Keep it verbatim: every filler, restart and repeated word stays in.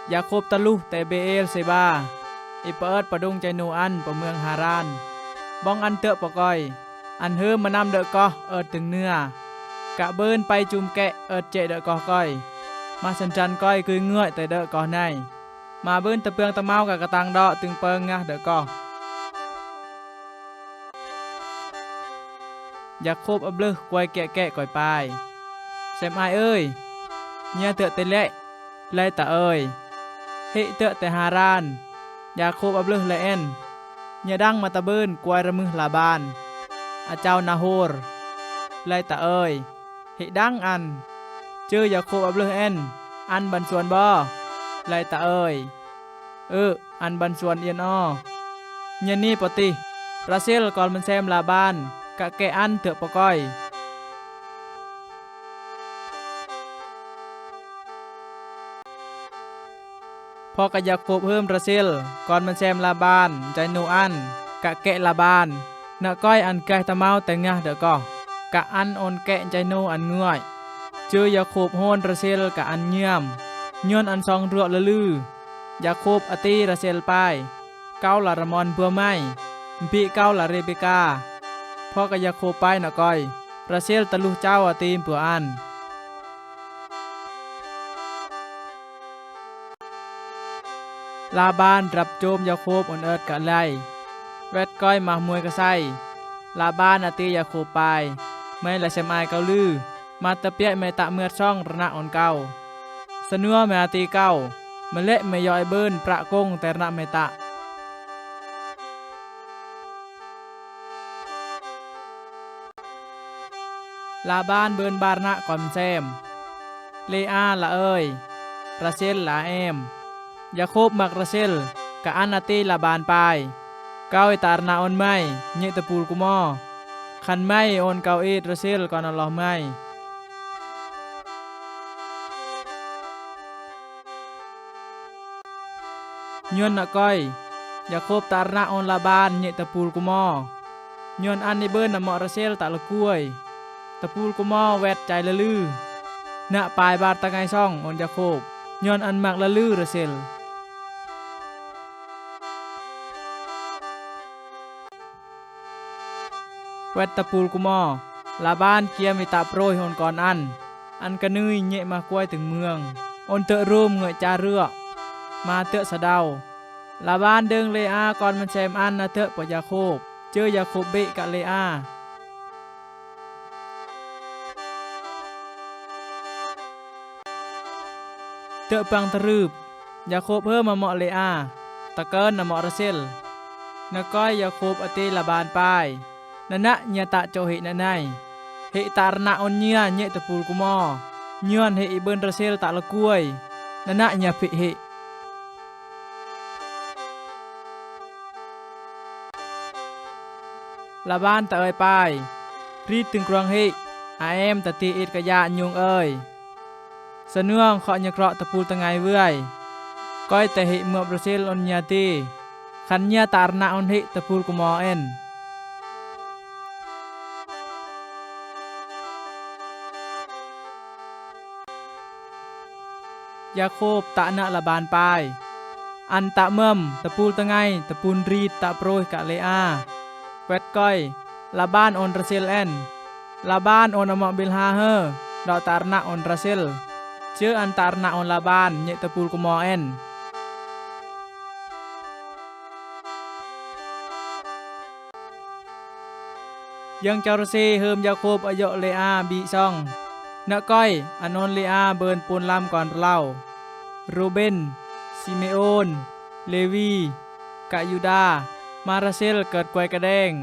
Yakob taluh te Beer-seba, ipa öd padung jainu an pa mương Haran. Bong an tơ̆ pa koi, an hơm manam dơ̆ koh öd dơngnia. Kă bơ̆n pai jum kĕ öd jĕ dơ̆ koh koi. Masan jan koi kui ngơi te dơ̆ koh nai. Ma bơ̆n tơpơng tơmau kă katang đŏ dơ̆ng pơng ngah dơ̆ koh. Yakob ablưh kuai kiă kĕ koi pai: Sem ai ơi, ngia tơ̆ te lĕ? Lai ta ơi, hĭ tơ̆ te Haran. Yakob ablưh le en: Ngia dang mata bơ̆n kuai rơmưh Laban, achao Nahor. Lai ta ơi, hĭ dang an. Jư Yakob ablưh en: An ban suan bơ̆? Lai ta ơi, ư̆, an ban suan iên o. Ngia ni pơtih, Rasel kon mynsem Laban kă kĕ an tơ̆ pa koi. Pho kơ Yakob hơm Rasel kon mynsem Laban jainu an kă kĕ Laban, nă koi an gaih tơmau te ngah dơ̆ koh, kă an on kĕ jainu an ngơi. Jư Yakob hôn Rasel kă an ngiam, nhôn an song ruă lư lư. Yakob ati Rasel pai: Kâo la rơmon bua mai, mbĭ kâo la Rebeka. Pho kơ Yakob pai nă koi, Rasel taluh chao ati bua an. Laban răp chôm Yakob on ơt kă lai. Wet koi ma hmui kơsai, Laban ati Yakob pai: Mai la sem ai kâo lư, ma tơpiai mai tă mơt song rơnă on kâo. Sơnua mai ati kâo, mă lĕ mai yoh i bơ̆n pră kông te rơnă mai tă. Laban bơ̆n ba rơnă kon mynsem. Lea la ơi, Rasel la em. Yakob mak Rasel, kă an ati Laban pai: Kâo i tă rơnă on mai, nhĭ tơpul kumo. Khan mai on kâo it Rasel kon alah mai. Nhôn nă koi, Yakob tă rơnă on Laban nhĭ tơpul kumo. Nhôn an i bơ̆n amoh Rasel tă lơkuai. Tơpul kumo wet chai lư lư. Nă pai bar tơngai song on Yakob, nhôn an mak lư lư Rasel. Wet tơpul kumo, Laban kiam i tă prôih on kon an. An kơnưi nhĭ ma kuai tơng mương, on tơ̆ rôm ngơi cha rưh, ma tơ̆ sadau. Laban dơng Lea kon mynsem an na tơ̆ pô Yakob, jơ Yakob bĭ kă Lea. Tơ̆ păng tơrưp, Yakob hơm amoh Lea, tơkơ̆n amoh Rasel. Nơkơi Yakob ati Laban pai: Nơnă ngia tă chôhĭ nơnai. Hĭ tă rơnă on ngia nhĭ tơpul kumo, nhôn hĭ i bơ̆n Rasel tă lơkuai. Nơnă ngia phĭ hĭ. Laban tơ̆ ơi pai: Rit tơng kruang hĭ, a em tơti it kaya nhung ơi. Sơnuang khŏ ngia krŏ tơpul tơngai wai. Kơi tơhĭ mŭp Rasel on ngia ti, khan ngia tă rơnă on hĭ tơpul kumo en. Yakob tă nă Laban pai: Ăn tă mơm tơpul tơngai tơpul rit tă prôih kă Lea. Wet kơi, Laban on Rasel en. Laban on amoh Bilha hơ, đŏ tă rơnă on Rasel. Jơ ăn tă rơnă on Laban nhĭ tơpul kumo en. Yang chao Rasel hơm Yakob ayŏ Lea bĭ song. Nơkơi, anon Lea bơ̆n pun lam kon rlau: Ruben, Simeon, Lewi, kă Yuda, ma Rasel kơt kuai kơdeng.